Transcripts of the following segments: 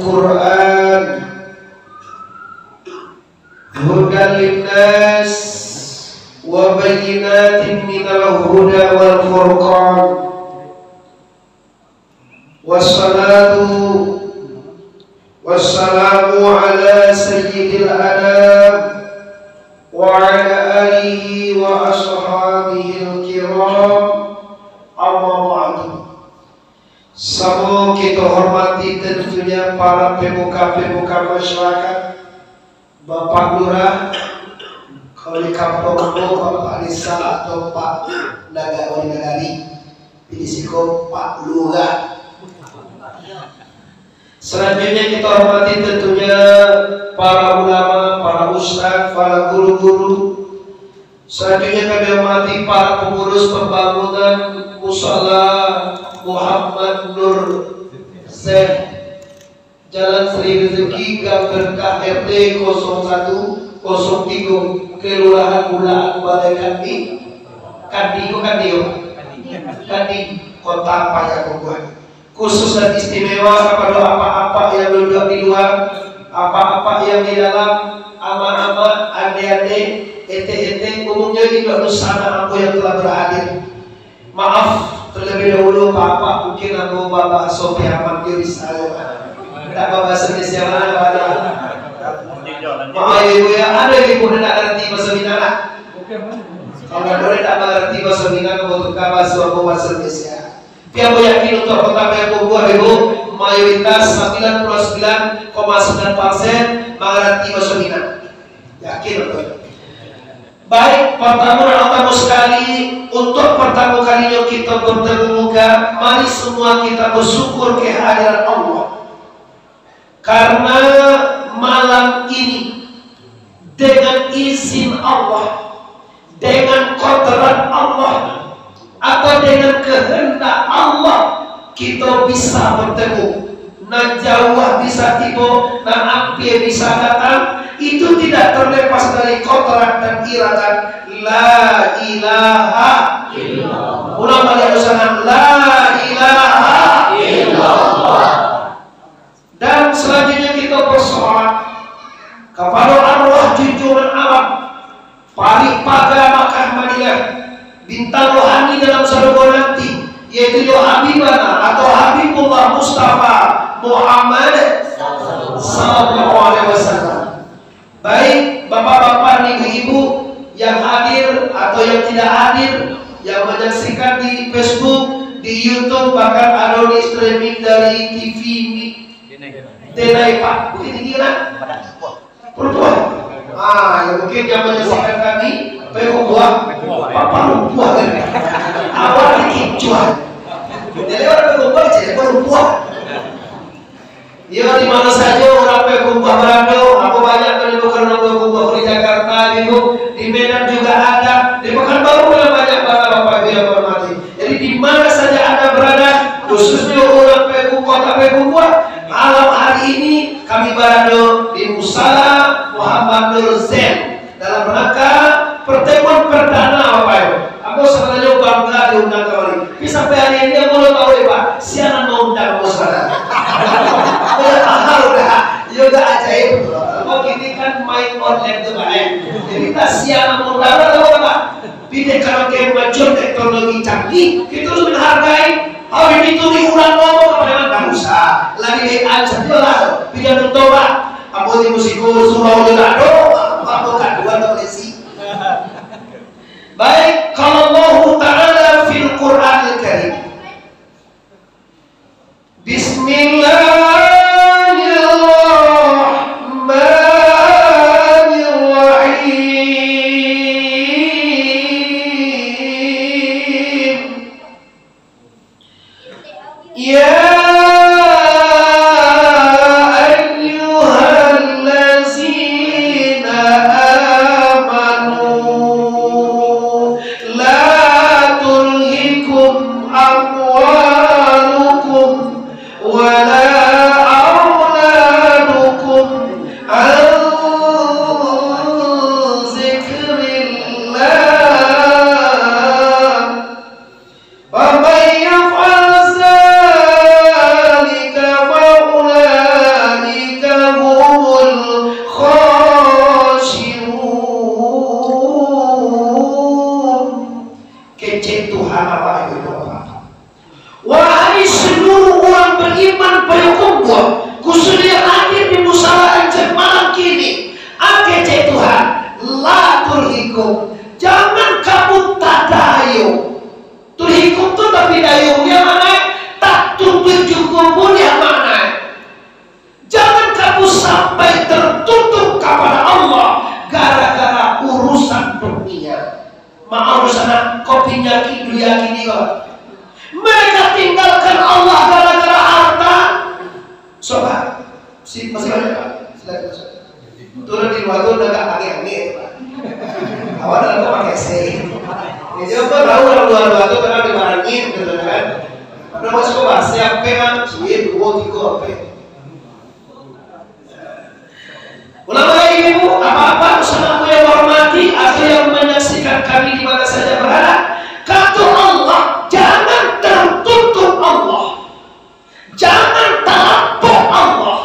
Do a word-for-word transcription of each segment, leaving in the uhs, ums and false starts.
Qur'an hudan linnas wa bayyinatin minal huda wal furqan. Wassalatu wassalamu ala sayyidil anam wa ala alihi wa ashabihil kiram, amma ba'du. Samo kito hormati tentunyo para pemuka-pemuka masyarakat, Bapak Lurah, kalau di kampuang ambo, Bapak Desa atau Pak Naga-, Wali Nagari, di siko Pak Lurah. Selanjutnya kita hormati tentunya para ulama, para ustaz, para guru-guru. Selanjutnya kami hormati para pengurus pembangunan Musala Muhammad Nur Zain, Jalan Sri Rezeki, Gang Berkah, R T kosong satu, kosong tiga, Kelurahan Bulaan, Balai Kandi, Kandi ko Kandi, yo? Kandi, Kota Payakumbuah. Khusus dan istimewa kapado apak-apak yang duduak di lua, apak-apak yang di dalam, amak-amak, ande-ande, etek-etek, umumnyo induak dunsanak ambo yang telah berhadir. Maaf, terlebih dahulu, Bapak, mungkin ambo babahaso piaman jo di sayo. Indak babahaso Indonesia bana, Bapak. Maaf, yo, Ibu, yo. Ado ibu nan indak ngarati bahaso Minang, lah. Kalau ado nan indak mangarati bahaso Minang, ambo tuka bahaso ambo bahaso Indonesia. Tapi ambo yakin untuak kota Payakumbuah, Ibu, mayoritas sambilan puluh sambilan koma sambilan persen mangarati bahaso Minang. Yakin ambo. Baik, partamo dan utamo sakali, untuak partamo kalinyo kito bertemu muka, mari semua kita bersyukur kehadiran Allah. Karena malam ini, dengan izin Allah, dengan kodrat Allah, atau dengan kehendak Allah, kita bisa bertemu. Nan jauah bisa tibo, nan ampia bisa datang, itu tidak terlepas dari kodrat dan iradat. La ilaha illallah. Ulang baliak, Ustaz. La ilaha illallah. Dan selanjutnya kita bersolawat kepada arwah junjungan alam, Parik Paga Makkah Madinah, bintang rohani dalam sarugo nanti, yaitu Habibana atau Habibullah Mustafa Muhammad sallallahu alaihi wasallam. Baik, bapak-bapak, ibu-ibu yang hadir atau yang tidak hadir, yang menyaksikan di Facebook, di YouTube, bahkan ada di streaming dari T V Mi-, Denai, Pak. Bukittinggi, kan? Lumpuah. Ah, ya, mungkin yang menyaksikan kami, Payakumbuah. Bapak lumpuah, kan? Awak dikicuah. Jadi, orang Payakumbuah, jadi lumpuah. Iyo, di mano sajo urang Payakumbuah barado, ambo banyak manyambuakan urang Payakumbuah di Jakarta, di, di Medan juga ada, di Pekanbaru pun banyak bana, Bapak Ibu yang hormati. Jadi, di mana saja Anda berada, khususnya urang Payakum-, kota Payakumbuah, malam hari ini kami barado di Musala Muhammad Nur Zain. Dalam rangka pertemuan perdana, Bapak Ibu. Ambo sabananyo bangga diundang kamari. Tapi sampai hari ini ambo belum tahu, ya, Pak, sia nan maundang ambo sabananyo. Ambo dah mahal dah. Iyo, dah ajaib. Ambo kini kan main online tu, Pak, eh. Jadi, tak sia nan maundang, dah tahu, Pak. Tapi dek karano kemajuan teknologi canggih, kita harus menghargai. Hari itu di urang ngomong apa dengan bangsa. Lagi W A saja lah. Tidak tertolak. Ambo di musiko surau je lah, doh. Ambo kaduan tak polisi. Baik, kalau Allah Ta'ala fil Qur'anil Karim. Bismillahirrahmanirrahim. يا أيها الذين kepada Allah gara-gara urusan dunia. Maaf, urusan kopi nyaki dunia kini kok. Mereka tinggalkan Allah gara-gara harta. Coba, si, masih banyak, Pak? Silakan masuk. Turun di luar tu udah agak angin-angin, Pak. Awak dalam tu pakai C. Jadi, apa tahu orang luar-luar tu kadang dimarangin, gitu kan. Padahal masuk ke bar, siapa kan? Sini, dua, tiga, apa? Ulama, ibu, bapak-bapak, saudaraku yang hormati, atau yang menyaksikan kami di mana saja berada, kata Allah, jangan tertutup Allah. Jangan talampok Allah.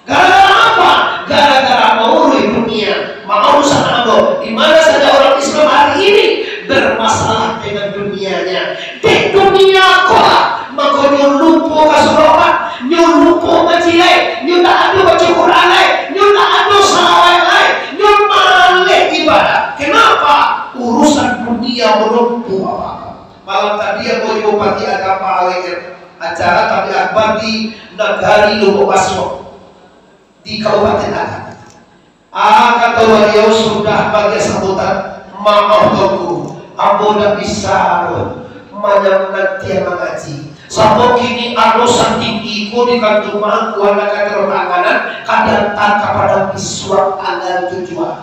Gara-gara apa? Gara-gara mauruih dunia, maurusan ambo. Di mana saja orang Islam hari ini bermasalah dengan dunianya. Dek dunia ko lah, mako nyo lupo ka surau, nyo lupo ngaji lai, nyo ndak ado baca Quran lai, nyo ndak ado salawat lai, nyo maleh ibadah. Kenapa? Urusan dunia malompuah. Malam tadi ambo di Bupati Agama A W R, acara tabligh akbar di Nagari Lombok Basuo, di Kabupaten Agam. Ah, kata baliau sudah bagian sambutan, "Maaf Tuanku, ambo ndak bisa doh manyam-, nantian mangaji. Sabab kini ado satinggi ko di kantua mangku, anak ka taruih ka angan-angan, ka diantaan ka padang bisuak tanggal tujuah."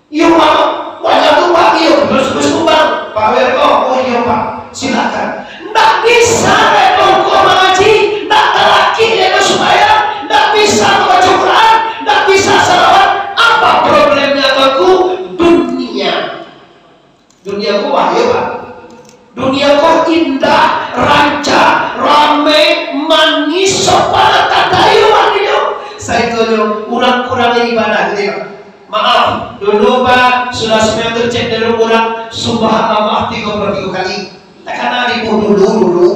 "Iyo, Pak, banyak tu, Pak, iyo, terus, terus tu, Bang." Pak Werko, "Oh, iyo, Pak, silakan." Ndak bisa, Werko, ko mangaji, ndak talakik, Werko, sumbayang, ndak bisa baca Quran, ndak bisa salawat. Apa problemnya, Tuanku? Dunia. Dunia ko bahaya, Pak. Dunia ko indah, rancak, ramai, manis, sopan, tadayo, Pak, dinyo. Saitonyo, urang kurang ibadah, gitu, Pak. Maaf, dulu, Pak, sudah sembahyang tu cek dulu urang, "Subhanallah," tigo puluh tigo kali. Takana ribu dulu, dulu.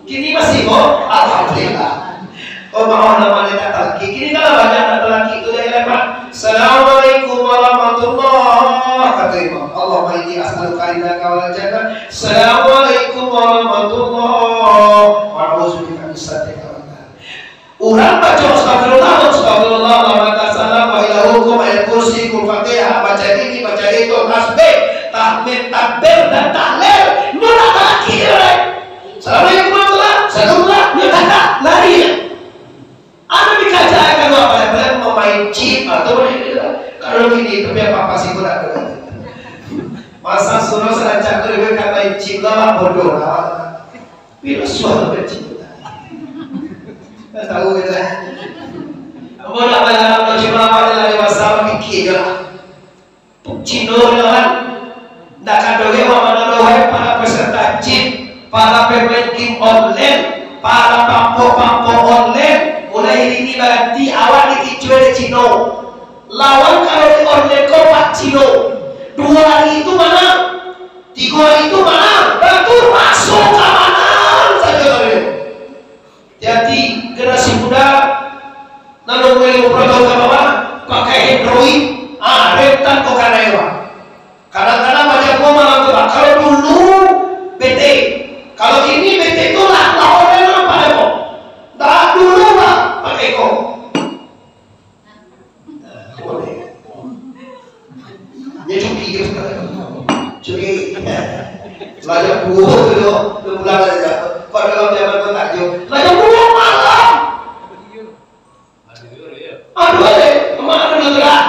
Kini masih, kok? Alhamdulillah. Oh, maaf, nama dia tak talaki. Kini kan banyak tak talaki tu, ya, Pak. "Assalamualaikum warahmatullah," kata imam. "Allahumma inni as'aluka ridhaka wal jannah." "Assalamualaikum warahmatullah. Wa a'udzubika min sakhatika wan nar." Urang baca astagfirullah, astagfirullah, lama tasalam, wa ilahu kum, ayat kursi, kum fatihah, baca ini, baca itu, tasbih, tahmid, takbir, dan tahlil. Nyo nak laki dia, eh. Assalamualaikum warahmatullah, assalamualaikum, nyo tak lari. Anu dikajakan apa, apa mamain chip atau apa itu. Kalau gini, tapi apa-apa sih kurang. Masa suruh serancak tu, lebih kan main chip lah, bodoh lah. Bila suatu kecil. Tak tahu kita. Ambo nak balalang, cuma awak ni lah dewasa, pikir je lah. Cino ni kan, nak kado dia, awak mana doh, eh, para peserta chip, para pemain game online, para pampo-pampo online, mulai hari ini baranti, awak dikicua dek Cino. Lawan kalau di online ko Pak Cino. Dua hari itu manang, tigo hari itu manang, batua masuk ka manang sajo tadi. Hati-hati, generasi muda, nan umua limo puluah tahun ka bawah, pakai Android, ah, rentan ko kanai, Pak. Kadang-kadang banyak ko malam tu, Pak. Kalau dulu B T, kalau kini B T tu lah, lah online lah, Pak, dek ko. Dah dulu, Pak, pakai ko. Boleh. Dia cuti je sekarang. Cuti. Lah jam duo tu, tu pulang aja. Padahal zaman tu tak jauh. Lah jam duo malam. Aduh, eh, kemana dulu tu lah?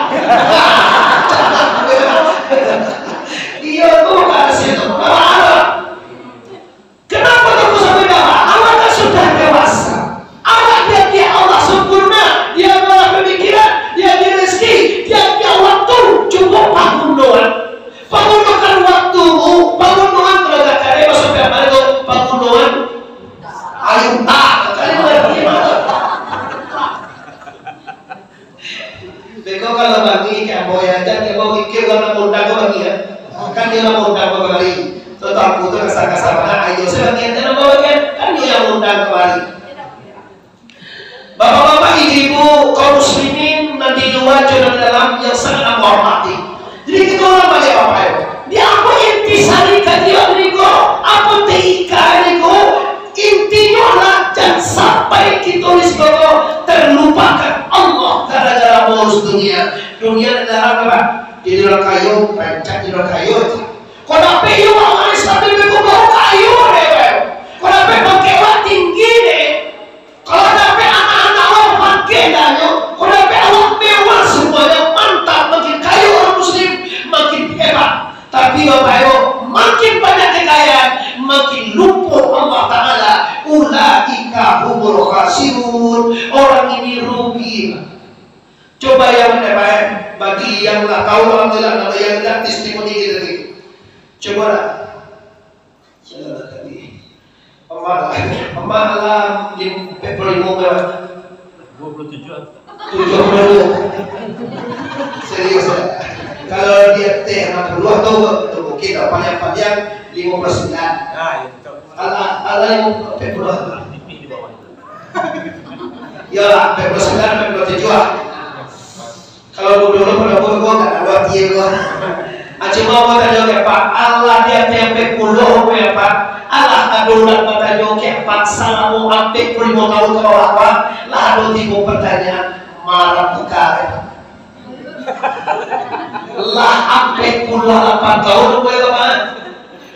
Iya, tu kan situ. Kemana? Kenapa kamu sampai darah? Awak kan sudah dewasa. Awak diagiah Allah sempurna, diagiah pemikiran, diagiah rezeki, diagiah waktu, cukup pagunoan. Pagunoan waktu, pagunoan tenaga kalian, masuk ke mana tu? Pagunoan. Ayo, tak, kalian mengerti mana? Beko kalau bangih, kek ambo ya, jan kek ambo mikir, urang nan mangundang ko bangih, ya. Kan dia nan mangundang ko kamari. Tatamu tu kasar-kasar bana, ayo, saya bangih, jan ambo bangih, kan dia yang mangundang kamari. Bapak-bapak, ibu-ibu, kaum muslimin, nan di lua jo nan di dalam, yang sangat ambo hormati. Jadi, kita urang banyak bapak, ya. Di ambo intisari kaji awak niko, ambo T I K niko, intinyo lah, jan sampai kito di siko terlupakan Allah gara-gara Jadi urang kayo, rancak jadi urang kayo. Kok dapek iyo urang manis tapi beko baru kayo deh, bang. Kok dapek pangkek awak tinggi deh. Kalau dapek anak-anak awak pangkek danyo, kok dapek awak mewah semuanya, mantap, makin kayo urang muslim, makin hebat. Tapi bapak ibu, makin banyak kekayaan, makin lumpuh Allah Ta'ala. Ulaika humul khasirun. Orang ini rugi. Coba yang hebat, bagi yang lah tahu, alhamdulillah, nama yang indak testimoni kita ni. Cobalah. Siapa tadi? Emak, emak lah di P P lima berapa? Dua puluh tujuh. Tujuh puluh. Serius ya? Kalau dia teh enam puluh atau tu mungkin tak panjang-panjang lima puluh sembilan. Nah, ya betul. Alah, alah lima puluh. Tipis di bawah. Ya lah, P P sembilan, P P tujuh lah. Kalau bodoh lo, kalau bodoh, gak ada arti lo. Ah, cuma mau tanya ke Pak, Allah di atas P P, ya Pak. Allah ado urang batanyo ke Pak, salamo P P lima tahun ke bawah, Pak. Lah ado tibo pertanyaan, marah buka, ya Pak. Lah P P lapan tahun, boleh Pak?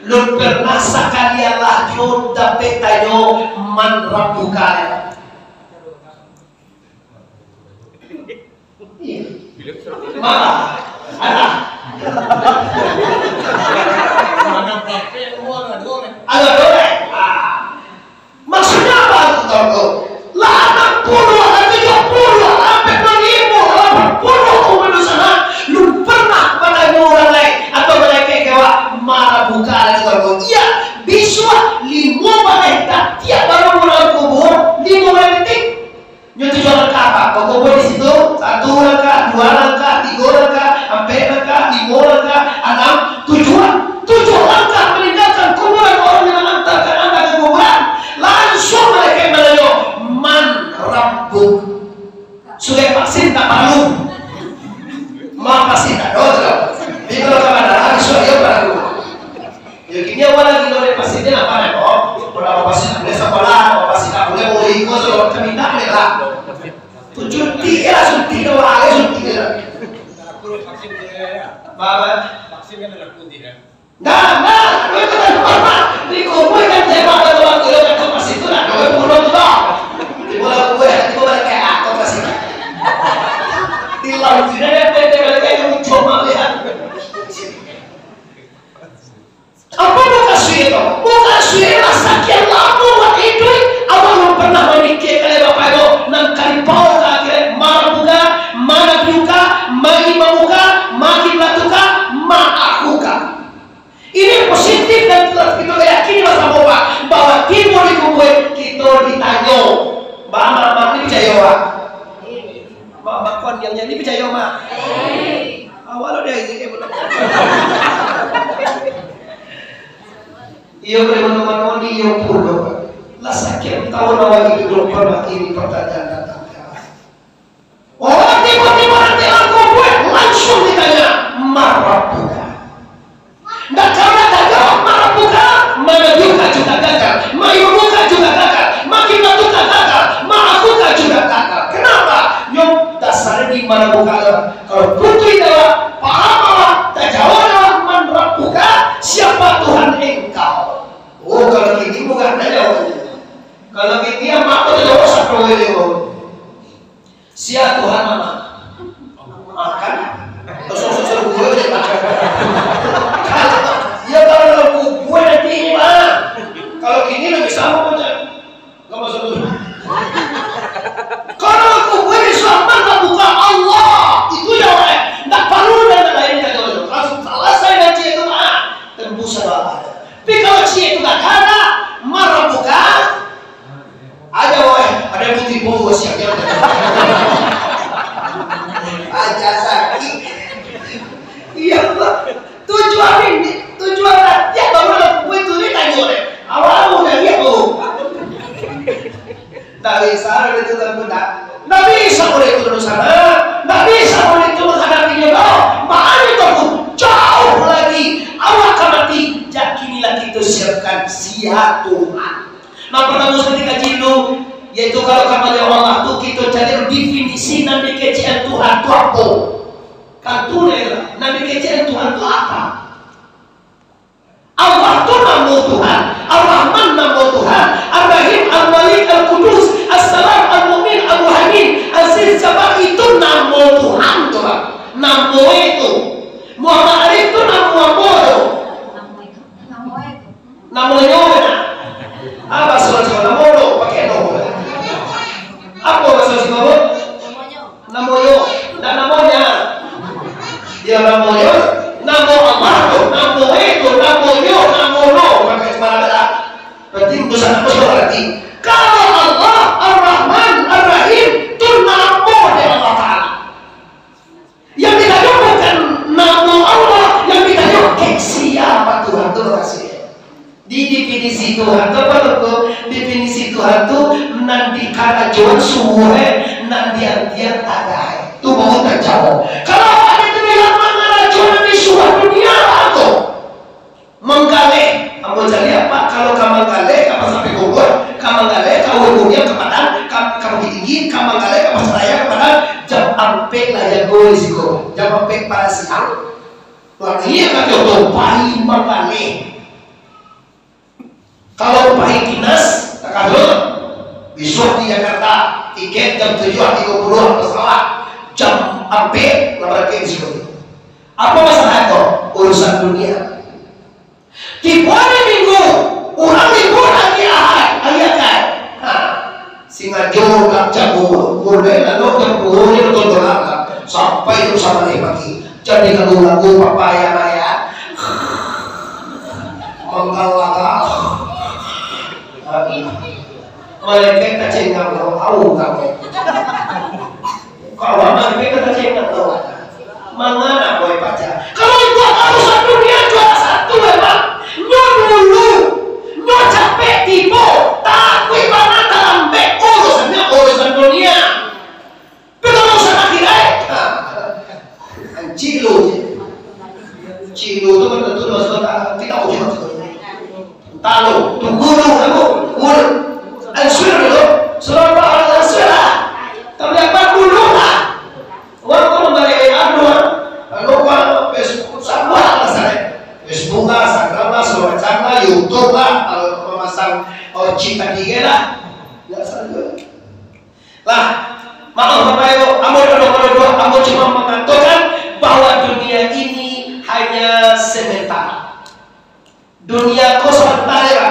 Lun pernah sakali lah jo dapek tanyo, man rabbuka, ya Pak. Iya. Malah. Alah. Agak doleh. Ah. Maksudnya apa tu, tahu tu? Lah enam puluh, lah tujuh puluh, lah lapan puluh limo, lah lapan puluh umur di sana, lu pernah batanyo urang lain atau malaikat kawak, marah buka lagi, tahu tu? Iya, bisuak limo baleh datiak baru dalam kubur, limo baleh detik. Nyo tujuah langkah, Pak. Bakumpul di situ, satu langkah, dua langkah, tigo langkah, ampek langkah, limo langkah, anam, tujuah. Tujuah langkah maninggakan kuburan orang yang mangantarkan anda ka kuburan. Lansuang malaikat mananyo, "Man rabbuk?" Sudah vaksin tak paralu. Mah vaksin tak doh tu. Tapi kalau ka bandara, bisuak iyo paralu. Yo, kini awak lagi noleh vaksin ni apa nak, kok? Kalau vaksin tak boleh sakolah, kalau vaksin tak boleh, boleh ikut, kalau kita minta boleh lah. Tu cuti je lah, cuti dah, wah, cuti je lah. Apa? Vaksin kan ada putih kan? Nah, nah, itu kan apa? Di kubur kan tembak dan orang tu kan vaksin tu nak, kau bunuh tu dah. Di bola kubur, di bola kayak apa vaksin? Di laut sini ada tembak, kayak yang cuma lihat. Apa mukasuik tu? Mukasuik lah sakian lamo awak iduik, awak alun pernah mamikir kalai bapak ibu, nan kalipau ka akhirat, marabuka, manabiuka, maimamuka, makiblatuka, maakuka. Ini positif dan telah kita yakini basamo, Pak, bahwa tibo di kubur kito ditanyo. Bang, bang, bang, ni picayo, Pak? Bang, bang, kon yang jadi picayo, Pak? Awak lo dia ini, eh, belum. Iyo, boleh menemani iyo pulo. Lah sakian tahun awak iduik, belum pernah ini pertanyaan datang. Oh, tiba-tiba nanti aku buat, langsung ditanya, "Man rabbuka?" Ndak, kalau ndak tajawab, "Man rabbuka?", manabiuka juga gagal, maimamuka juga gagal, makiblatuka gagal, maakuka juga gagal. Kenapa? Nyo dasarnyo di manabuka. Kalau putuih awak, paham awak, tajawab awak, "Man rabbuka?", siapa Tuhan engkau? Oh, kalau gini bukan nanya. Kalau gini, apa tu jawab satu ini, oh. Sia Tuhan mama? Makan. Terus, terus, terus, gue aja makan. Ya, kalau dalam kubur nanti ini, Pak. Kalau gini, lebih sama punya. Nggak masuk dulu. Kalau kubur ini, siapa nak buka Allah? Itu yang lain. Nggak perlu dan lain-lain. Langsung selesai dan cik itu, Pak. Tembus sama Allah. Tapi kalau cik itu nggak ada, marah buka. Aja, woi, ada putih bungkus yang dia. Aja sakit. Iya, Pak. Tujuan ini, tujuan latihan baru lah buku itu ni tanya deh. Awal udah lihat, Bu. Ndak bisa, udah itu tentu ndak. Ndak bisa, udah itu dosa. Ndak bisa, udah itu menghadapinya, bro. Makanya, Tuanku, jauh lagi awak akan mati. Yakinilah, kita siapkan sia Tuhan. Nah, pertama sekali kaji dulu, yaitu kalau ka maliek Allah tu, kita cari definisi nan dikecekan Tuhan tu apa. Kan tu lah, nan dikecekan Tuhan tu apa? Allah tu namo Tuhan, Ar-Rahman namo Tuhan, Ar-Rahim, Al-Malik, Al-Qudus, As-Salam, Al-Mu'min, Al-Muhaimin, Aziz, Jabbar, itu namo Tuhan tu, Pak. Namo itu. Muhammad Arif tu namo ambo tu. Namonyo, nah. Ah, baso Jawa, namo lo, pakai lo. Apo baso Jawa, Bu? Namonyo, ndak namonya. Yo, namonyo, namo Allah tu, namo itu, namonyo, namo lo, pakai cuma ada lah. Berarti itu sangat berarti. Kalau Allah, Ar-Rahman, Ar-Rahim, tu namo dari Allah Ta'ala. Yang ditanyo bukan namo Allah, yang ditanyo kek siapa Tuhan tu lokasi. Di definisi Tuhan tu apa tu? Definisi Tuhan tu nan dikarajoan subuah, nan diantian tagah. Tu baru tajawab. Kalau awak itu bilang mangarajoan di subuah dunia tu. Manggaleh, ambo caliak, Pak, kalau ka Manggaleh, ka Pasar Pegogor, ka Manggaleh, ka Ulu Bunian, ka Padang, ka, ka Bukittinggi, ka Manggaleh, ka Pasaraya, ka Padang, jam ampek lah jago di siko. Jam ampek pada siang, lah iyo ka Kioto, pai Manggaleh. Kalau pai dinas, takah tu, bisuak di Jakarta, tiket jam tujuah tigo puluah pesawat, jam ampek lah barangkek di siko. Apo masalah ko? Urusan dunia. Tibo ari Minggu, urang libur ari Ahad, ari Ahad. Ha, singajo nak jago, mulai lalu jam duo ni nonton bola, sampai jam sabaleh pagi. Jadi lagu-lagu papaya maya. Manggalara. Malaikat tacengang, tahu kami. Kalau mangke kata cengkak tu, mangana boy paja? Kalau itu urusan dunia juara satu, memang nyo dulu, nyo capek tibo, tapi mana talambek urusannyo urusan dunia. Tapi kalau urusan akhirat, ha, cilo je. Cilo tu kan tentu masuk tak, tidak ujung maksudnya. Tahu, tu guru kamu, guru. Answer dulu, suruh Pak Answer lah. Tapi apa dulu lah? Waktu membalik W A dua, lalu Pak Facebook, sama lah saya. Facebook lah, Instagram lah, segala macam lah, YouTube lah, kalau memasang, oh, cinta tiga lah. Ya, saja. Lah, maaf Bapak Ibu, ambo doa, ambo doa, ambo cuma mengatakan bahwa dunia ini hanya sementara. Dunia ko sabanta, ya.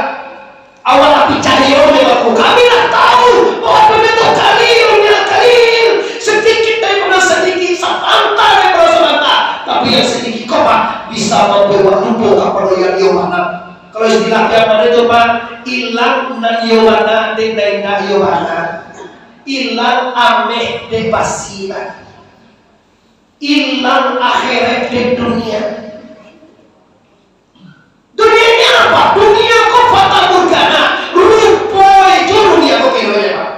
Awak lah picayo, ya, aku. Kami lah tahu bahwa dunia tu kalil, dunia kalil. Sedikit daripada sedikit, sabanta daripada sabanta. Tapi yang sedikit ko, Pak, bisa mambuek lupo kapado yang iyo bana. Kalau istilah yang bana tu, Pak, ilang nan iyo bana, dek nan indak iyo bana. Ilang ameh dek basi, Pak. Ilang akhirat dek dunia. Dunia ini apa? Dunia ko fata morgana. Rupo jo dunia ko kiro-kiro, Pak.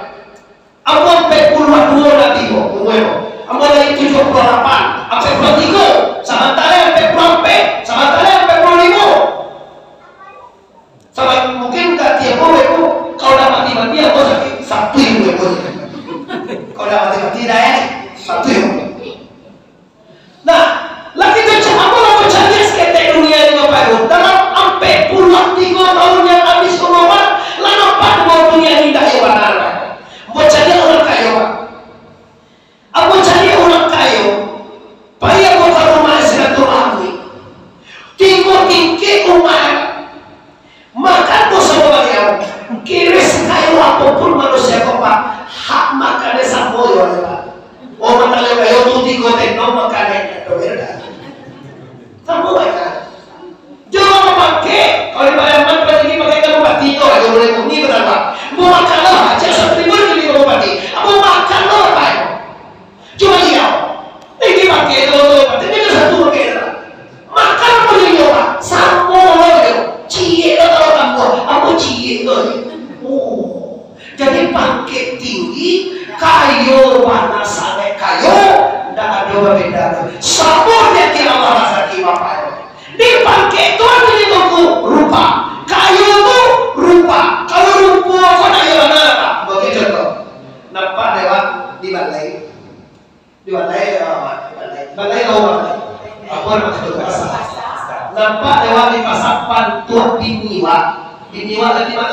Ambo ampek puluah duo lah tibo, umua ambo. Ambo dari tujuah puluah lapan, ampek puluah tigo, sabanta lai ampek puluah ampek, sabanta lai ampek puluah limo. Sabab mungkin ka tiap urang tu, kalau dah mati-mati, ambo sakik, satu ribu ekor. Kalau dah mati-mati dah, eh, satu ribu. Nah, lagi tu cak ambo lah mancaliak saketek dunia ni, Bapak Ibu. Dalam ampek puluah tigo tahun yang habis umua, lah nampak bahwa dunia ni indak iyo bana, Bapak Ibu. Ambo caliak urang kayo, Pak. Ambo caliak urang kayo, pai ambo ka rumah silaturahmi. Tigo tingkek umua, makan basamo baliau. Kiro sakayo apo pun manusia ko, Pak, hak makan samo jo, Pak. Oh, makan kayo tu tigo tendok makan, tu beda. Samo bae kan. Jangan mamakai, kalau di Pariaman, Pak, ini pakai kamu pati, itu aja boleh bunyi, betul, Pak? Mau makan lah, aja satu ribu jadi kamu pati. Mau makan lah, Pak. Cuma lihat. Ini pakai itu, itu, Pak. Ini kan satu pakai itu, Pak. Makan apa dia, Pak? Sama lah, dia. Ciek lah kalau tambah. Apa ciek tu? Oh. Jadi, pangkek tinggi, kayo bana sangaik kayo, ndak ado babeda tu. Samo di hati Allah rasaki, Bapak. Di pangkek tu ado di tungku rupa, kayo tu rupa. Kalau rupo ko ndak iyo bana, Pak. Bagi contoh, nampak dek awak di balai. Di balai, ah, balai, balai lah urang. Apo namo tu? Pasar. Nampak lewat di pasar, pantuak bini wak. Bini wak laki ma?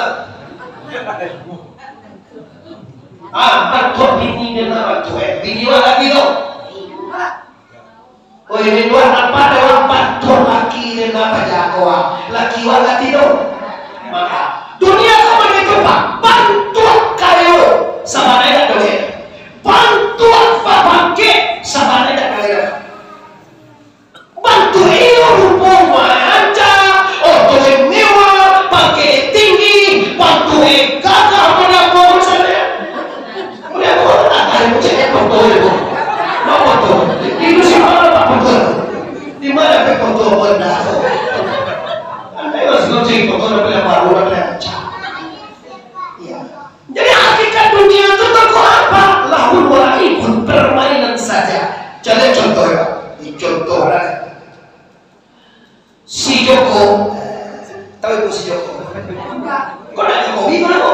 Ah, pantuak bini den nak pantuak, eh. Bini wak laki tu. Oi, bini wak nampak lewat, pantuak laki den nak pajago, ah. Laki wak laki tu. Mako, dunia ko baitu, Pak. Pantuak kayo, sabana indak doh. Pantuak bapangkek, sabana indak doh. Bantuak iyo rupo mancah, oto mewah, pangkek tinggi, bantuak gagah, model apo sajo. Model apo, tak tahu, cek foto itu. Mau foto. Itu siapa dapat foto? Di mana dapat foto benda tu? Andai masih kau cari foto, dapat yang baru, dapat yang macam. Iya. Jadi, hakikat dunia tu toko apa? Lahun wa laibun, permainan saja. Jadi, contoh, ya. Ini contoh lah. Si Joko, tahu ibu si Joko? Kok nak Jokowi, mana?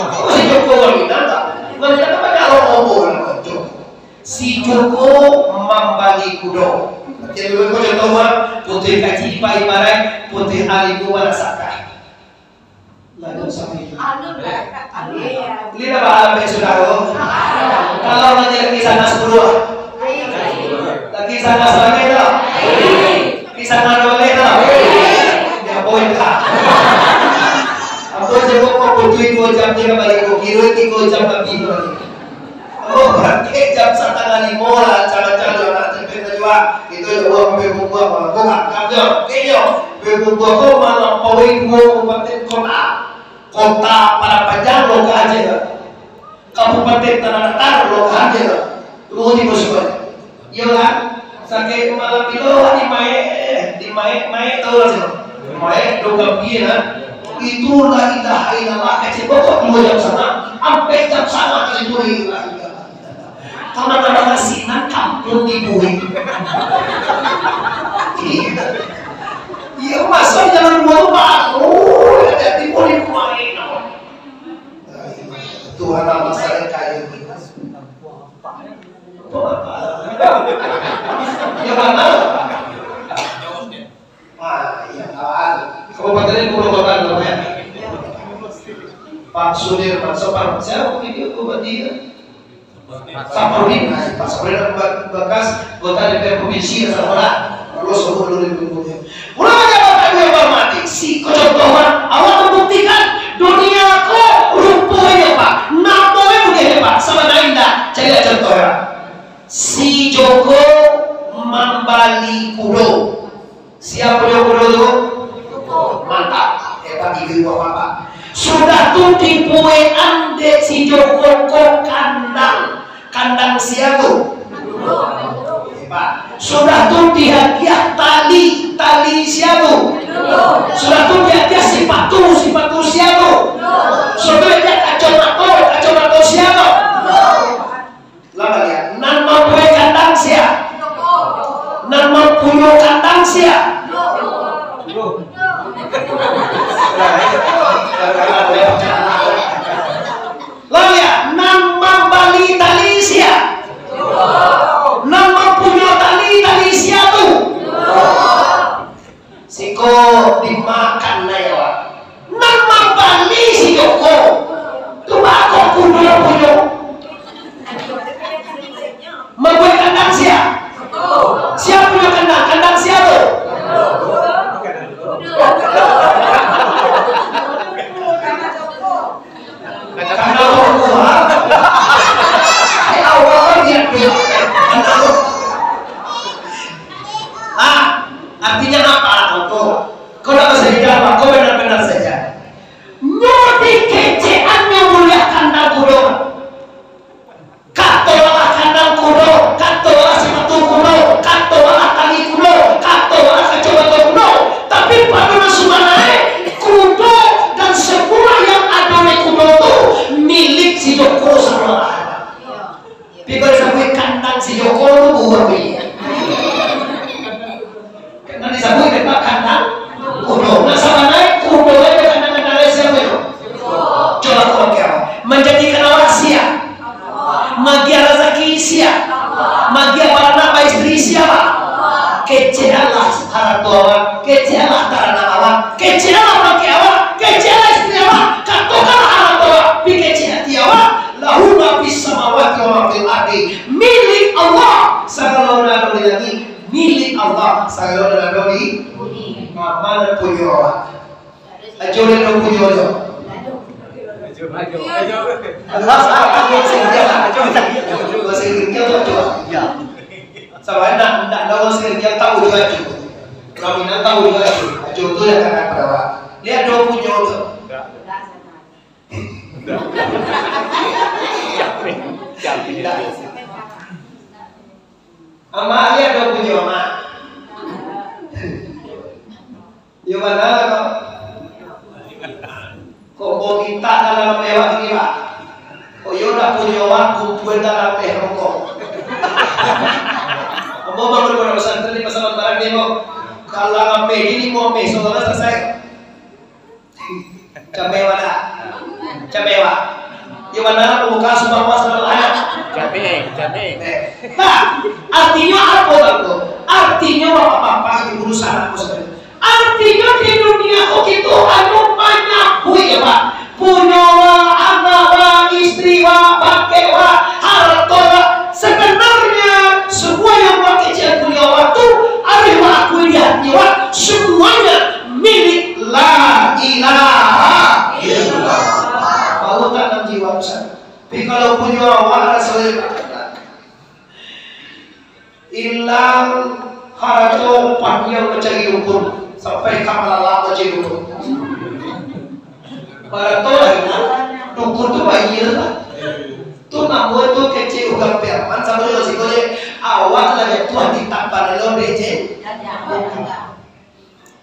Kok si Joko orang Minang, tak? Mana dapat kalau ngomong lah, Joko. Si Joko mambali kudo. Jadi, contoh, Putuih Kaji, Pak Ibarat, Putuih Alim, Mubarak Sakah. Lalu sampai. Anu, anu, iya. Ini dah paham, ya, saudara? Kalau lagi sana sepuluh, lagi sana sebagai dah. Lagi sana dua lagi dah. Ya, poin dah. Apa je kok, kok butuh dua jam je kembali, kok kira tiga jam lebih kembali. Oh, barangkek jam satangah limo lah, ancang-ancang jo anak cepek lah jua. Itu jo uang ambil bubuak, malah kok makan jo, oke jo. Ambil bubuak ko malah pawai duo kabupaten kota. Kota Padang Panjang lo ka aja lah. Kabupaten Tanah Datar lo ka aja lah. Tunggu di musim aja. Iyo kan? Sakik malam itu di maek, di maek, maek tahu lah sih. Maek dong gambia kan? Itu la ilaha illallah kecil pokok dua jam sana, sampai jam sana kali itu la ilaha illallah. Karena ada asinan kampung di bui. Iya. Iya, masuk jalan dua tu baru, hati-hati boleh main. Tuhan Allah saya kaya. Ya, mana? Ah, iya, kawan. Kabupaten Purwokerto, namanya. Pak Sudirman, Sopar, siapa video tu berarti? Saparudin, nah, Pak Saparudin ba-, bakas anggota D P R provinsi, ya, salah. Lalu sebut dulu di bukunya. Ulama jabatan yang hormati, si ko contoh, Pak, awak membuktikan dunia ko ruponyo, Pak, namonyo buliah, Pak, sama lain dah. Cari contoh, ya. Si Joko mambali kudo. Siapo jo kudo tu? Mantap. Hebat ibu-ibu bapak. Sudah tu dibuekan dek si Joko ko kandang. Kandang sia tu? Hebat. Sudah tu dihadiah tali, tali sia tu? Sudah tu dihadiah sipatu, sipatu sia tu? Sudah tu dihadiah kacamato, kacamato sia tu? Lah baliak, nan mambuek kandang sia? Nan mampunyo kandang sia? Lah baliak, nan mambali tali sia? Nan mampunyo tali, tali sia tu? Siko dimakan nai awak. Nan mambali si Joko. Tu bako kudo punyo. Mambuek kandang sia? Sia punyo kandang? Kandang sia tu? Karena Allah. Hai Allah, dia tu. Karena Allah. Ah, artinya apa? Kau, kau nak bahasa Indonesia apa? Kau benar-benar saja. Nyo dikecekan nyo buliah kandang kudo. Kato lah kandang kudo, kato lah sipatu kudo, kato lah tali kudo, kato lah kacamata kudo. Tapi pado nan sabananyo, kudo dan semua yang ado di kudo tu milik si Joko Samalah. Tapi kalau disabuik kandang si Joko tu, buah pi. Kan disabuik depan kandang kudo. Nah, sabananyo kudo ajo kandang-kandang sia tu. Coba kau pakai apa? Manjadikan awak sia. Magiah razaki Sia? Magiah baranak baistri sia? Kecekanlah harato awak, kecekanlah taranak awak, kecekanlah pangkek awak, kecekanlah istri awak, katokanlah harato awak, pi kecek ati awak, lahu ma fis samawati wa ma fil ardi, milik Allah sagalo nan ado di langik, milik Allah sagalo nan ado di bumi. Nah, ma nan punyo awak? Ajo den punyo ajo. Ajo, ajo. Ajo, ajo. Bahasa Inggris, ajo. Bahasa Inggris, ajo, ajo. Ya. Sabab ndak, ndak ado bahasa Inggris tahu jo ajo. Urang Minang tahu jo ajo. Ajo tu nan ka ado pado awak. Liek den punyo tu. Amak, liek den punyo, Amak. Iyo bana ko. Kok bau mintak dalam lewat kini, Pak? Kok iyo ndak punyo awak, kumpuan dalam teh rokok. Ambo bangun pondok pesantren di Pasaman Barat ni, Bang. Kalau ameh ni, limo ameh, saudara selesai. Cabe wala. Cabe wa. Iyo bana, pambuka sumpah puasa lah. Cabe, cabe. Eh. Nah, artinyo apo, Bang? Artinyo bapak-bapak, ibu-ibu, sanak ko sadonyo. Artinyo di dunia ko kito hanyo manyabuik, yo, Pak. Punyo wa, anak wa, istri wa, pangkek wa, harato wa. Sebenarnya, semua yang wa kecek punyo wa tu, harus wa akui di hati wa, semuanya milik La ilaha illallah. Baru tanang jiwa tu sana. Tapi kalau punyo awak raso ilang, harato panjang mancari dukun, sampai ka malala mancari dukun. Harato lah ilang, dukun tu bayia lah. Tu namo tu kecek urang Piaman, samo jo siko je. Awak lah jatuah di tampar lo, dek, je.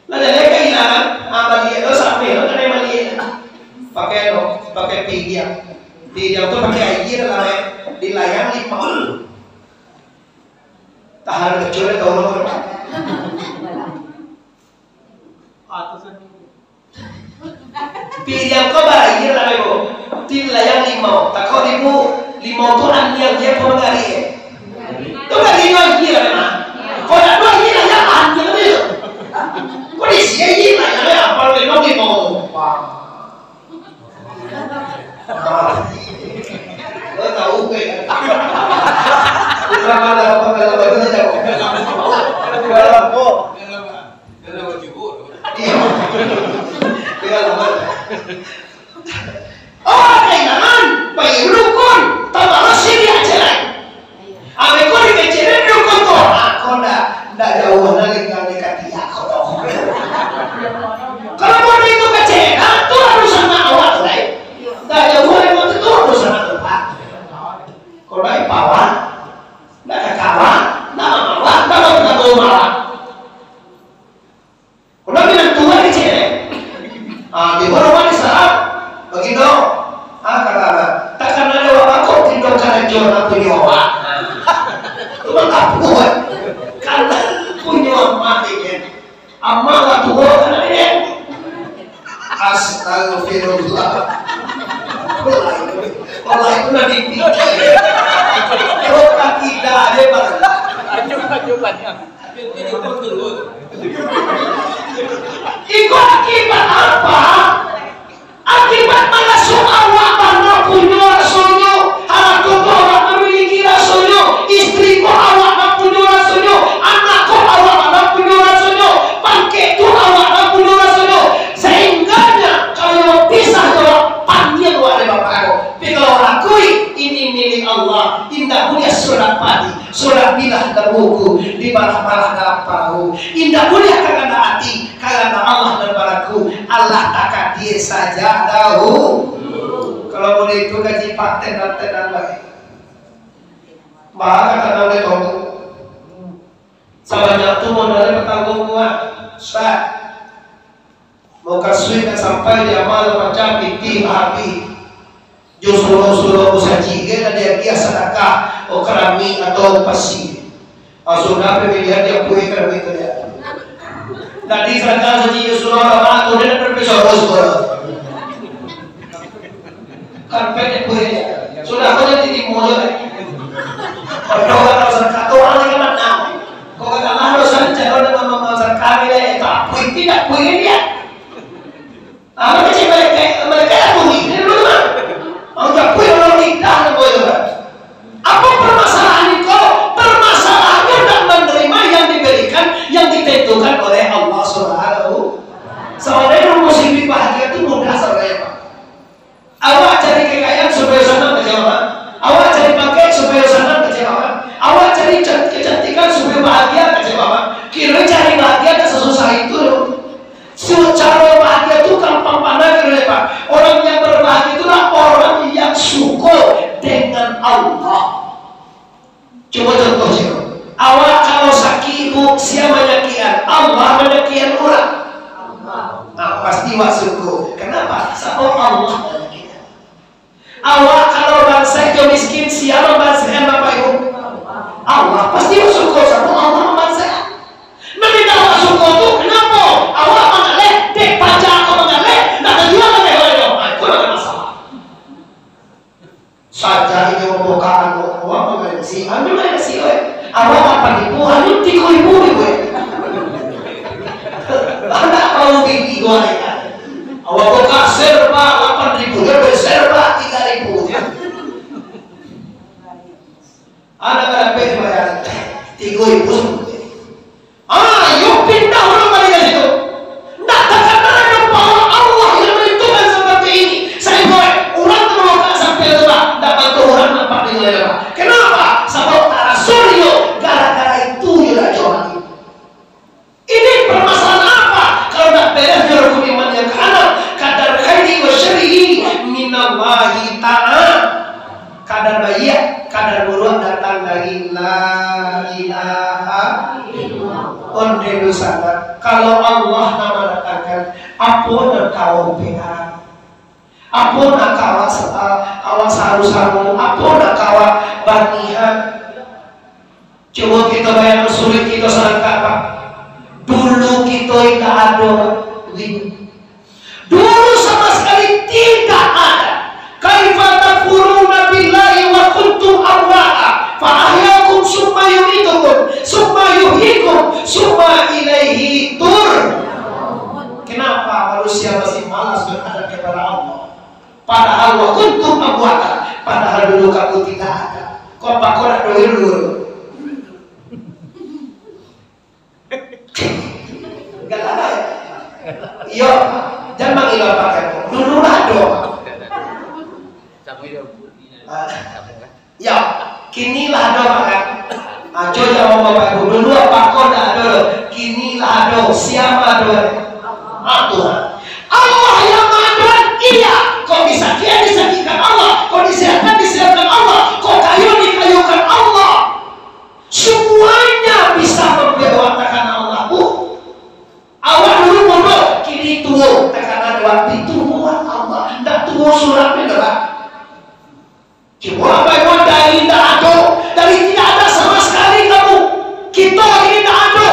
Lah jaleh kahilangan, ah, baliak lo sampai lo kanai baliak. Pakai lo, pakai pidiang. Pidiang tu pakai aia dalam, eh, dilayang limau. Tahan kecil tau lo. Pidiang ko baraia lah, Ibu. Dilayang limau. Takok Ibu, limau tu aniang je apo mangari, eh? Tu kan limau aia lah memang. Kok dak ado aia lah, ya, aniang tu. Kok di sini aia lah, ya, apa limau, limau? Wah. Ah. Lo tahu ke? Bukan malah apa, kalau baru saja. Kalau apa? Iyo. Tinggal lama. Oh, kainangan, pai rukun, tabalas siriah celek. Abis ko dikecekan rukun tu, ah, ko ndak, ndak jauah nalingga dek katiak ko tu. Kalau model itu kecekan, tu harus anak awak tu, lai. Ndak jauah lagi tu, harus anak awak. Ko ndak ipa awak, ndak kaka awak, ndak mama awak, ndak batua awak. Udah bilang tua ni, cek. Ah, di rumah ni salam. Bagindo. Ah, kata, takkan ada awak takut tindo karajo nak punyo awak. Tu mah takut. Kalau punyo amak ni, kan. Amak lah tua, kan, ni, kan. Astagfirullah. Wallahi, wallahi, itu nanti. Kalau tak tidak ada, Bang. Aduh, aduh, banyak. Iko akibat apa? Akibat maraso awak bana punyo rasonyo, harato tu awak mamiliki rasonyo, istri ko awak bana punyo rasonyo, anak ko awak bana punyo rasonyo, pangkek tu awak bana punyo rasonyo, saingganyo kalau pisah jo awak, paniang awak dek bapak ko. Tapi kalau akui, ini milik Allah, indak buliah sodak padi. Sodak bilah dabuku dibalah-balah dalam parahu. Indak buliah karano ati, karano Allah nan balaku. Allah takadia saja dahulu. Kalau model itu gaji paten dan tenan bae. Bah, kata nan oleh tongko. Sabanyak tu modalnya batanggung jawab. Ustaz. Mukasuik nak sampai di amal macam pitih bahabih. Jo surau-surau musajik, kan ada yang dia sadakah, oh, keramik atau pasi. Ah, sudah pemilihan dia kue keramik tu dia. Nanti sadakah saji jo surau lama, tu dia nak berpisah, oh, surau. Kan pendek kue dia. Sudah kau jadi timur je. Kalau orang tahu sedekah tu, orang lagi mana? Kau kata lah dosa, jangan orang yang mau sedekah ni, eh, tak apa, tidak boleh dia. Ah, maka cik malaikat, malaikat lah bunyi. Dia dulu mah. Mau tak pun orang lidah nak buat apa? Apa permasalahan kau? Permasalahannya tak menerima yang diberikan, yang ditentukan oleh Allah Subhanahu. Sebenarnya rumus hidup bahagia tu mudah sebenarnya, Pak. Awak cari kekayaan supaya sanang ka jamaah. Awak cari pangkek supaya sanang ka jamaah. Awak cari can-, kecantikan supaya bahagia ka jamaah. Kira cari bahagia tak sesusah itu. Su-, caro bahagia tu gampang bana, kiro, Pak. Orang yang berbahagia itulah orang yang suko dengan Allah. Cubo contoh, Cik. Awak kalau sakik, Bu, sia manyakikan? Allah manyakikan urang? Allah. Nah, pasti awak suko. Kenapa? Sabab Allah manyakikan. Awak kalau bansaik jo miskin, sia mambansaikan, Bapak Ibu? Allah. Pasti awak suko, sabab Allah mambansaikan. Nah, indak awak suko tu, kenapa? Awak mangaleh, dek paja awak mangaleh, nak tajual lagi awak tu. Ah, itu lah masalah. Saja inyo mambukakan uang, mambukakan si, ambil aja si, oi. Awak lapan ribu, anu tigo ribu ni, oi. Anak mau bini, oi. Awak buka serba lapan ribu, dia beli serba tiga ribu. Anak ada pe dibayar tigo ribu. Ayo pindah urang baliak ka situ. Ndak takana ado pahala Allah yang menentukan seperti ini. Sahinggo urang tu mambukak sampai tu, Pak, ndak bantu urang nampak di luar, Pak. Kenapa? Sabab tak raso inyo, gara-gara itu inyo dak jauah. Ini permasalahan apa? Kalau ndak beres jo rukun iman yang kaanam, qadar khairihi wa syarrihi minallahi ta'ala. Kadar baiak, kadar buruak datang dari La ilaha illallah. Onde dunsanak, kalau Allah nan mandatangkan, apo nan kawa upiak? Apo nan kawa sa-, kawa saru-saru? Apo nan kawa banihan? Cubo kito bayangkan, suruik kito salangkah, Pak. Dulu kito indak ado, Pak. Dulu sama sekali tidak ada. Kaifa takfuruna billahi wa kuntum amwata fa ahyakum summa yumitukum summa yuhyikum summa ilaihi tur. Kenapa manusia masih malas berhadap kepada Allah? Padahal wa kuntum amwata, padahal dulu kamu tidak ada. Kok pakon nak dohir dulu? Galak. Iyo, jan mangilau pakai ko. Dulu lah ado. Ah, iyo, kini lah ado, Pak, kan? Ah, cubo jawab Bapak Ibu. Dulu apak ko ndak ado, kini lah ado. Sia nan ado? Ah, Tuhan. Allah yang mangadoan, iya. Kok disakik-, disakikkan Allah. Kok disehatkan, disehatkan Allah. Kok kayo, dikayokan Allah. Semuanya bisa mambuek awak takana Allah, Bu. Awak dulu mudo, kini tuo, takana awak dituoan Allah. Ndak tuo surang doh, Pak. Cubo Bapak Ibu, dari indak ado, dari tidak ada sama sekali kamu, kito ini indak ado,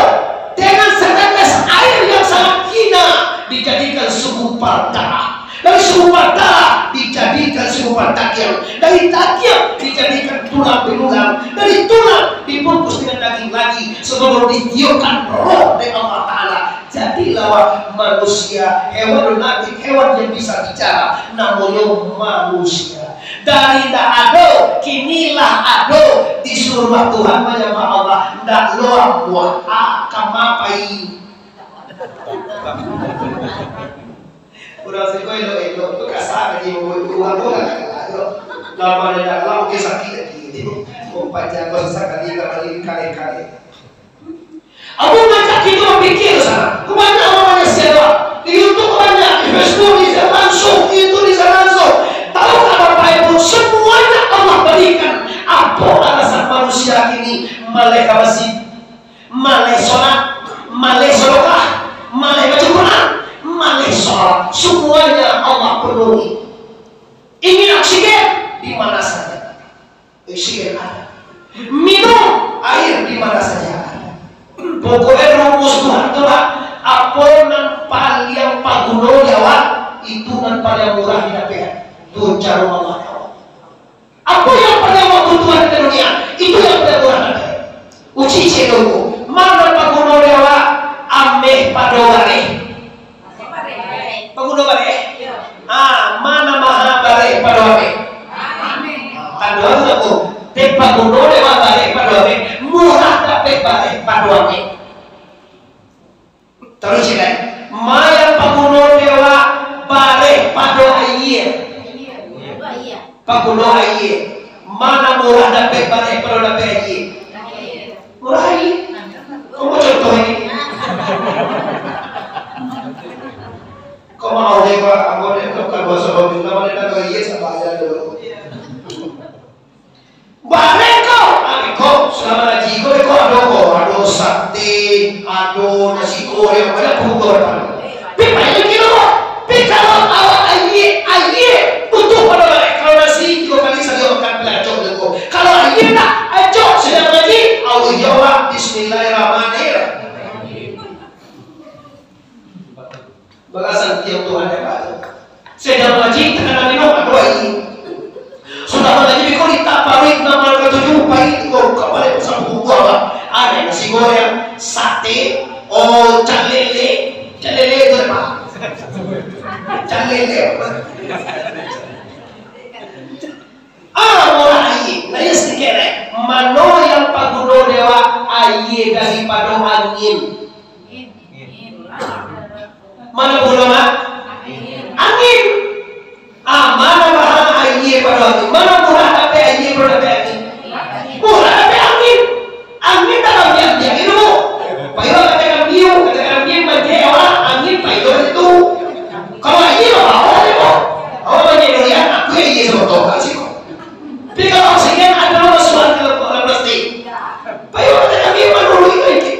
dengan setetes air yang sangat hina dijadikan segumpal darah. Dari segumpal darah dijadikan segumpal dagiang. Dari dagiang dijadikan tulang belulang. Dari tulang dibungkus dengan daging lagi. Sebelum ditiupkan roh dari Allah Ta'ala. Jadilah manusia, hewan lunatik, hewan yang bisa bicara. Namonyo manusia. Dari indak ado, kini lah ado. Disuruah Tuhan manyambah Allah. Ndak lo amuah. Ah, kama pai. Urang siko elok-elok tu kasar lagi, urang tu lah galak tu. Lama dia dah lama, oke, sakik lagi. Ompatnya kau susah kali, kali, kali, kali. Amun ngajak kito bapikir sana, banyak urang banyak sewa. Di YouTube banyak, di Facebook bisa langsung, itu bisa langsung. Tahukah Bapak Ibu, semuanya Allah berikan. Apa alasan manusia kini maleh ka masjid? Maleh solat, maleh sodokah, maleh baco Quran, maleh solat, semuanya Allah penuhi. Ingin oksigen, di mana saja oksigen ada. Minum air, di mana saja ada. Pokoknya rumus Tuhan tu, Pak, apo nan paliang paguno di awak, itu nan paliang murah didapek. Tu caro Allah. Apo yang paliang awak butuahan di dunia? Murah dapek bareh pado angin. Taruih ciek lai. Ma nan paguno dek awak bareh pado aia? Paguno aia. Ma nan murah dapek bareh pado dapek aia? Murah aia. Ambo contoh ini. Kok mau deh, Pak? Ambo deh, kok kalau bahasa Bali, nama dia nak aia, sabar aja dulu. Bareh ko, ah, ko, salamo ngaji ko, ko ado ko, ado sate, ado nasi goreng, banyak pun ko ado. Pi pai lagi lo, pi kalau awak aia, aia, butuh pado bareh. Kalau nasi, tigo kali sahari makan, paliang acok ko. Kalau aia ndak, acok, sadang ngaji, Allah jawab, Bismillahirrahmanirrahim. Balasan tiok Tuhan yang ado. Sadang ngaji, takana minum, ado aia. Sudah mangaji, biko litak paruik, nan mano katuju, pai, ko, ka balai, sapu buah, Pak. Ado nasi goreng, sate, oh, can lele. Can lele tu, Pak. Can lele, Pak. Ah, murah aia. Nah, iyo sadikit, eh. Mano nan paguno dek awak, aia daripado angin? Ma nan paguno, Mak? Angin. Ah, ma nan mahal, aia pado angin? Ma nan murah dapek, aia pado dapek angin? Murah dapek angin. Angin dalam biak-biak itu. Payo katakan biu, katakan biu, manjek awak, angin payo itu. Kalau aia, bawa sajo. Awak manjek durian, aku aia sabotol, kasih kau. Tapi kalau oksigen ado masuakan dalam, dalam plastik. Payo katakan biu, manurun itu.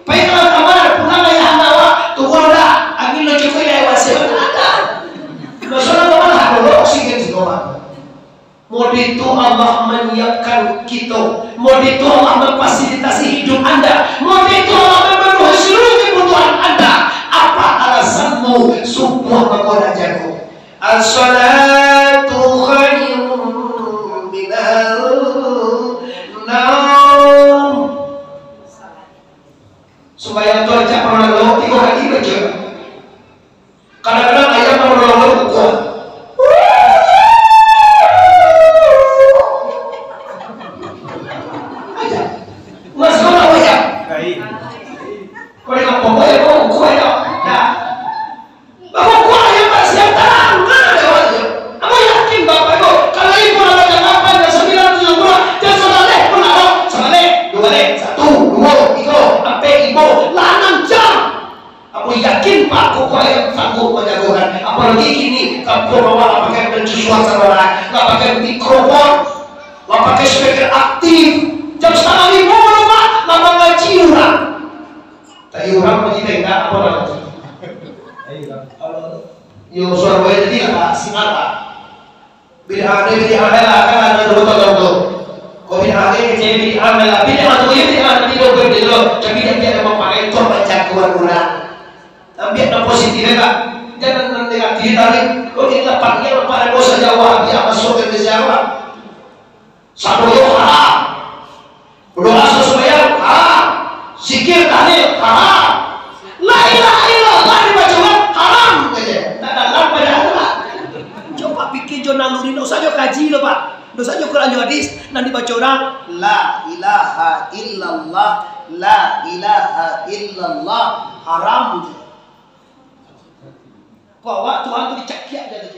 Pai ka kamar, pulang ayah anda awak, tunggu dah, angin lo cukuik dari wasiat anda. Masalah kamar, ado lo oksigen di kamar. Mode tu Allah manyiapkan kito, mode tu Allah memfasilitasi hidup anda, mode tu Allah memenuhi seluruh kebutuhan anda. Apa alasanmu subuah mangko dak jago? As-salatu khairun minan naum. Sumbayang tu rancak pernah lo, tigo kali baca. Kadang-kadang ayam baru lo kukuak. Ayam. Mas, kau tahu ayam? Kau di kampung, ayam kau kukuak, ayam. Nah. Bakukuak ayam basiang tarang, nah, lewat je. Ambo yakin, Bapak Ibu, kalau ibu nak baca lapan dan sambilan tujuh bulan, jan sabaleh pun nak tahu. Sabaleh, duo baleh, satu, duo, tigo, ampek, limo, lah anam jam. Ambo yakin, Pak, kukuak ayam sanggup manjagokan. Apalagi kini, kampung awak lah pakai mercusuar saluran, lah pakai mikrofon, lah pakai speaker aktif. Jam satangah limo lo, Pak, lah mangaji urang. Tadi urang mangaji tenda, apo namo tu? Yo, suaro jadi lah, Pak, simak, Pak. Bid'ah ni, bid'ah ni lah, kan ado dua tahun tu. Kok bid'ah ni, kecil bid'ah ni lah. Bid'ah tu, yo bid'ah, tapi dua puluh bid'ah dulu. Tapi dia, dia ada mapakai tu, baca Quran urang. Ambiak nan positif, yo, Pak. Jan nan negatif tadi. Kok kita panggil, Pak, ada dosa jauh, dia masuk ke siapa? Sambahyang haram. Badoa sasumayang haram. Zikir tahlil haram. La ilaha illallah dibaco urang haram, kato. Ndak dalam padahal lah. Coba pikir jo naluri, ndak usah jo kaji lo, Pak. Ndak usah jo Quran jo hadis, nan dibaco urang, la ilaha illallah, la ilaha illallah, haram. Kok awak Tuhan tu dicakiak je tu.